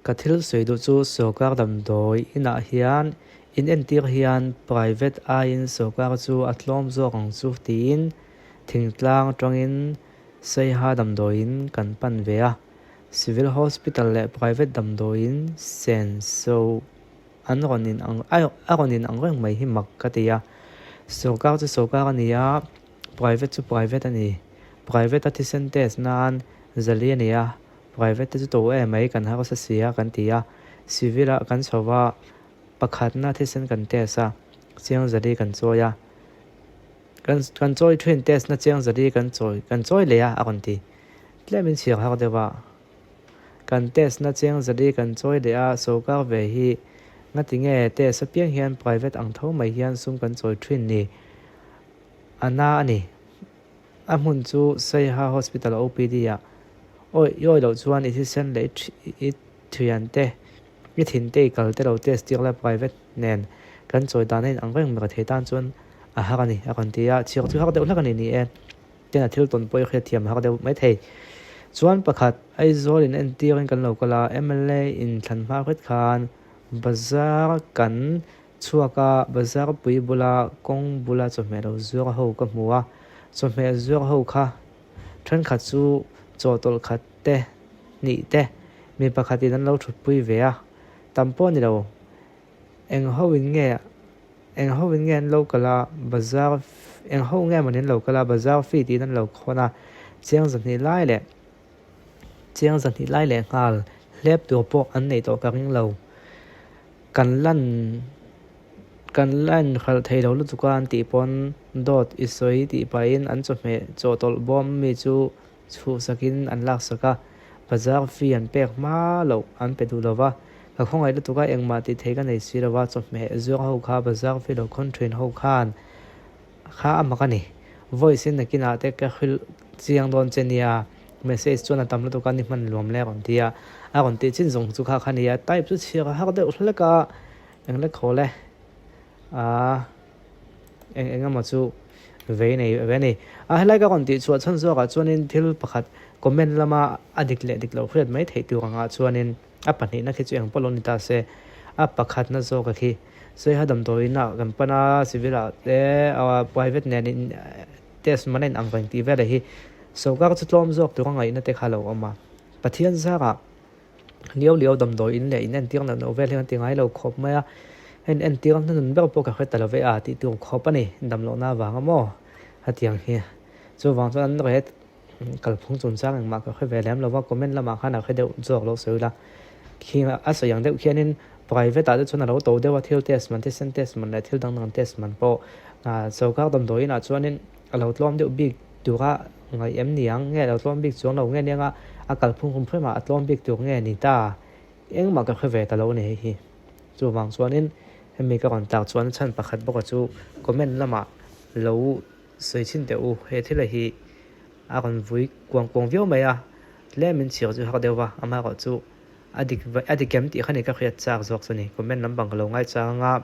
Ka thil sawi duh chu sorkar damdawi inah hian inentir hian private aiin sorkar chu a tlawm zawk ang chu tiin thingtlang atangin Saiha damdawiin kan pan ve a. Civil Hospital leh private damdawiin senso an rawn in ang a rawn in ang reng mai hi mak ka ti a. Sorkar chu sorkar a ni a, private chu private a ni. Private a thisen test nan zali a ni a. Private te chu to em mai kan harsa si a kan ti a, civil ah kan chho va, pakhatna thisen kan test a, chiang zali kan chawi a, kan kan chawi thin test na chiang zali kan chawi kan chawi leh a a rawn ti. Tlem in chhiar har deuh a, kan test na chiang zali kan chawi leh a, sorkar ve hi ngati nge test apiang hian private ang tho mai hian sum kan chawi thin ni a na a ni. A hmun chu Saiha Hospital OPD ah awi i awi loh chuan i thisen leh i thiante i thinte i kal te lo test tir la private nen kan chawi dan a in ang reng mai ka thei tan chuan a har a ni a rawn ti a, chhiar chu har deuh hlak a ni ni e ten a thil tawn pawh i hriatthiam a har deuh mai thei. Chuan pakhat Aizawl in entir in kan lo kal a mla in thlan hma hret khan bazar kan Chhuak a, bazar pui bula kawng bula chawhmeh lo zuar ho ka hmu a, chawhmeh zuar ho kha thenkhat chu chawhtawlh khat te, hnih te, mi pakhatin an lo thutpui ve a, tam pawh a ni lo. Eng ho in nge eng ho in nge an lo kal a, bazar eng ho nge mawni an lo kal a, bazar fee tiin an lo khawn a, chiang zahnih lai leh chiang zahnih lai leh nghal hlep tur pawh an neih tawh ka ring lo. Kan lan kan lan hralh thei lo lutuk a an tih pawn dawt i sawi tih pahin an chawhmeh chawhtawlh bawm mi chu chhuhsakin an laksak a, bazar fee an pek hma loh an pe duh lo va, ka khawngaih lutuk a engmah tih thei ka nei si lo va, chawhmeh zuar ho kha bazar fee lo khawn thin ho khan Kha a mak a ni. Voice in nakinah te ka hrilh chiang dawn che nia, message chuan a tam lutuk a ni hman luam le a rawn ti a. A rawn tih chin zawng chu kha kha nia, type chu chhiar a har deuh hlek a, eng lek haw le aa eng eng emaw chu vei nei ve a ni. A helai ka rawn tih chhuah chhan zawkah chuanin thil pakhat comment lama a dik leh dik loh hriat mai theih tur angah chuanin A pahnihna khi chu eng pawh lo ni ta se, a pakhatna zawka khi Saiha damdawiinah kan pan a, civil ah te private nen in test man a in ang reng tih vel hi sorkar chu tlawm zawk tur a ngaihna te kha a lo awm a. Pathian zarah liau liau damdawiin leh in entir loh loh vel hi an ti ngai lo khawp mai a, heng entir hnunun ber pawh ka hre ta lo ve a tih tur khawp a ni, damlohna avanga maw hetiang hi. Chuvang chuan an ret. Kalphung chungchang engmah ka hre ve lem lo va, comment lamah khan a hre deuh zawk lo sawi ila. Khi a sawi ang deuh khianin private ah te chuan a lo to deuh a, thil test man, thisen test man leh thil dang dang test man pawh sorkar damdawiin ah chuanin a lo tlawm deuh bik tura ngaih em ni ang nge a lo tlawm bik chuang lo nge nia a kalphung hrim hrim ah a tlawm bik tur nge ni ta engmah ka hre ve ta lo a ni hei hi. Chuvang chuanin hemi ka rawn tak chuan chhan pakhat bawka chu comment lamah lo Sawi chhin teh u, he thila hi a rawn vui kuang kuang viau mai a, tlem min chhir chu har deuh va, amaherawh chu a dik a dik em tih kha ni ka hriat chak zawk chu ni, comment lampang ka lo ngaichang a.